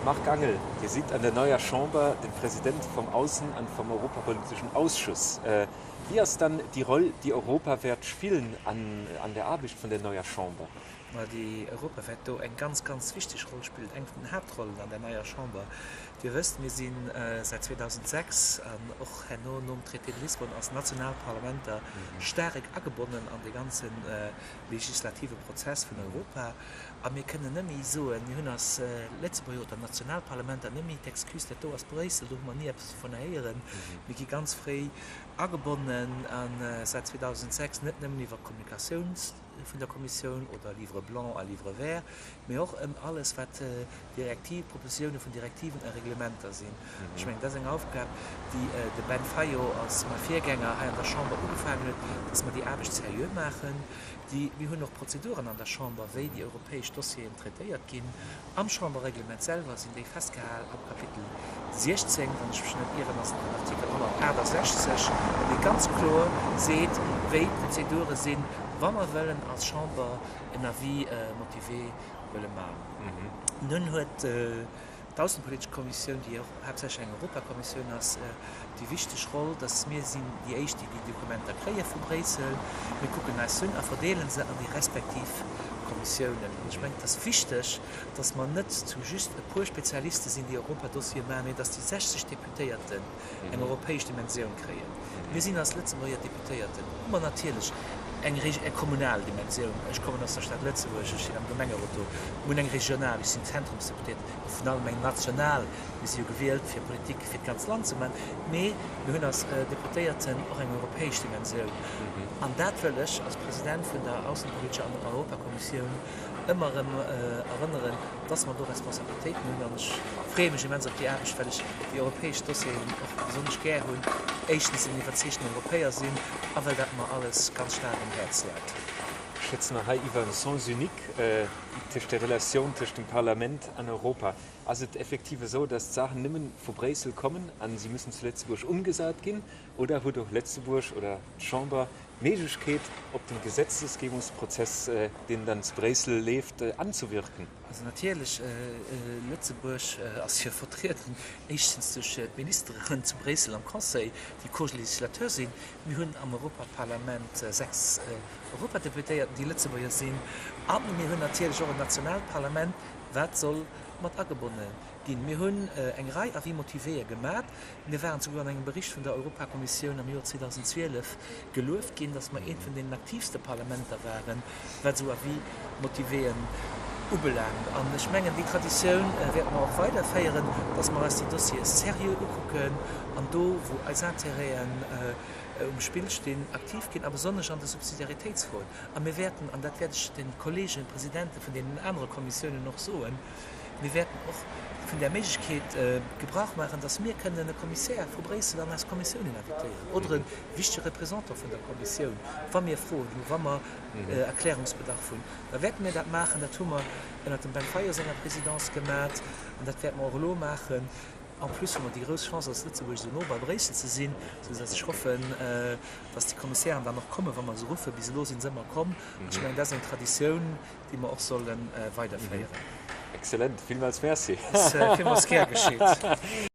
Marc Angel, Dir sidd an der neuer Chamber den President vom Aussen an vom europapolitischen Ausschuss. Wéi ass dann déi Roll, déi Europa wäert spillen an an der Aarbecht vun der neuer Chamber? Ma déi Europa wäert do eng ganz, ganz wichteg Roll spillen, eng vun den Haaptrollen an der neier Chamber. Dir wësst, mir si säit 2006 an och herno nom Traité de Lisbonne als national Parlamenter staark agebonnen an dee ganze legislative Prozess vun Europa. A mir kënnen net méi soen, mir hunn als Lëtzebuerger oder national Parlamenter net méi d'Excuse, dat do ass Bréissel, do hu mer ni eppes dovunner héieren. Mir gi ganz fréi agebonnen a säit 2006 net nëmmen iwwer d'Kommunikatioun vun der Kommissioun oder Livre blanc a Livre vert, mee och ëm alles, wat Direktiv, Propositioune vun Direktiven a Reglementer sinn. Ech mengen, dat ass eng Aufgab, déi de Ben Fayot als mäi Virgänger hei an der Chamber ugefaangen huet, dass mer déi Aarbecht seriö maachen. Déi, mir hunn och Prozeduren an der Chamber, wéi déi europäesch Dossieren traitéiert ginn. Am Chamberreglement selwer sinn déi festgehal am Kapitel 16, wann ech mech net ieren, ass et den Artikel 168, dee ganz kloer seet, wéi d'Prozedure sinn, wa mer wëllen als Chamber en Avis motivé wëlle man. Nun huet d'Aussenpolitesch Kommissioun, déi och haaptsächlech eng Europakommissioun ass, déi wichteg Roll, dass mir sinn déi éischt, déi déi Dokumenter kréie vu Bréissel. Mir kucken eis s'un a verdeele se an déi respektiv Kommissiounen. An ech mengen, et ass wichteg, dass mer net zu just e puer Spezialiste sinn, déi Europadossiere maachen, mee dass déi 60 Deputéierten eng europäesch Dimensioun kréien. Mir sinn als Lëtzebuerger Deputéierten, hu mer natierlech eng kommunal Dimensioun, ech kommen aus der Stad Lëtzebuerg, ech sinn am Gemengerot do, mir hunn eng regional, ech sinn Zentrumsdeputéiert, a virun allem eng national, mir si jo gewielt fir Politik fir d'ganz Land ze maachen, mee mir hunn als Deputéierten och eng europäesch Dimensioun. An dat wëll ech als President vun der aussenpolitescher an Europakommissioun ëmmer erëm erënneren, dass mer do Responsabilitéiten hunn an ech freeë mech immens op déi Aarbecht, well ech déi europäesch Dossieren och besonnesch gär hunn, éischtens en iwwerzeegten Europäer sinn a well dat mer alles ganz staark um Häerz läit. Schwätze mer hei iwwer en Sens unique tëscht der Relatioun tëscht dem Parlament an Europa. Ass et effektiv esou, dass d'Saachen nëmmen vu Bréissel kommen a si müssen zu Lëtzebuerg umgesat ginn, oder huet och Lëtzebuerg oder d'Chamber d'Méiglechkeet, op den Gesetzesgebungsprozess, deen dann zu Bréissel leeft, anzuwirken? Also natierlech, Lëtzebuerg ass jo vertrieden, éischtens duerch d'Ministeren zu Bréissel am Conseil, déi Co-législateur sinn. Mir hunn am Europaparlament 6 Europadeputéierten, déi Lëtzebuerger sinn. A mir hunn natierlech och en nationaalt Parlament, wat soll mat agebonne ginn. Mir hunn eng Rei Avis motivéë gemat. Mir waren souguer an engem Bericht vun der Europakommissioun am Joer 2012 gelueft ginn, dass mer eent vun deenen aktiivste Parlamenter waren, wat esou Avis motivéen ubelaangt. An ech mengen, déi Traditioun wäerte mer och weiderféieren, dass mer eis déi Dossiere seriö ukucken an do, wou eis Intérêten um Spill stinn, aktiv ginn, a besonnesch an de Subsidiaritéitsfroen. A mir wäerten, an dat wäert ech de Kollegen, Presidente vun deenen anere Kommissiounen och soen, Mir wäerten och vun där Méiglechkeet Gebrauch maachen, dass mir kënnen e Kommissär vu Bréissel an eis Kommissiounen invitéieren oder e wichtege Représentant vun der Kommissioun, wa mir Froen hunn, wa mer Erklärungsbedarf hunn. Da wäerte mir dat maachen. Dat hu mer ënnert dem Ben Fayot senger Présidence gemat an dat wäerte mer och elo maachen. En plus hu mer déi grouss Chance als Lëtzebuerg esou no bei Bréissel ze sinn, soudass ech hoffen, dass déi Kommissären dann och kommen, wa mer se ruffen. Bis elo si se ëmmer komm. An ech mengen, dat ass eng Traditioun, déi mer och solle weiderféieren. Excellent, villmools Merci. Villmools gär geschitt.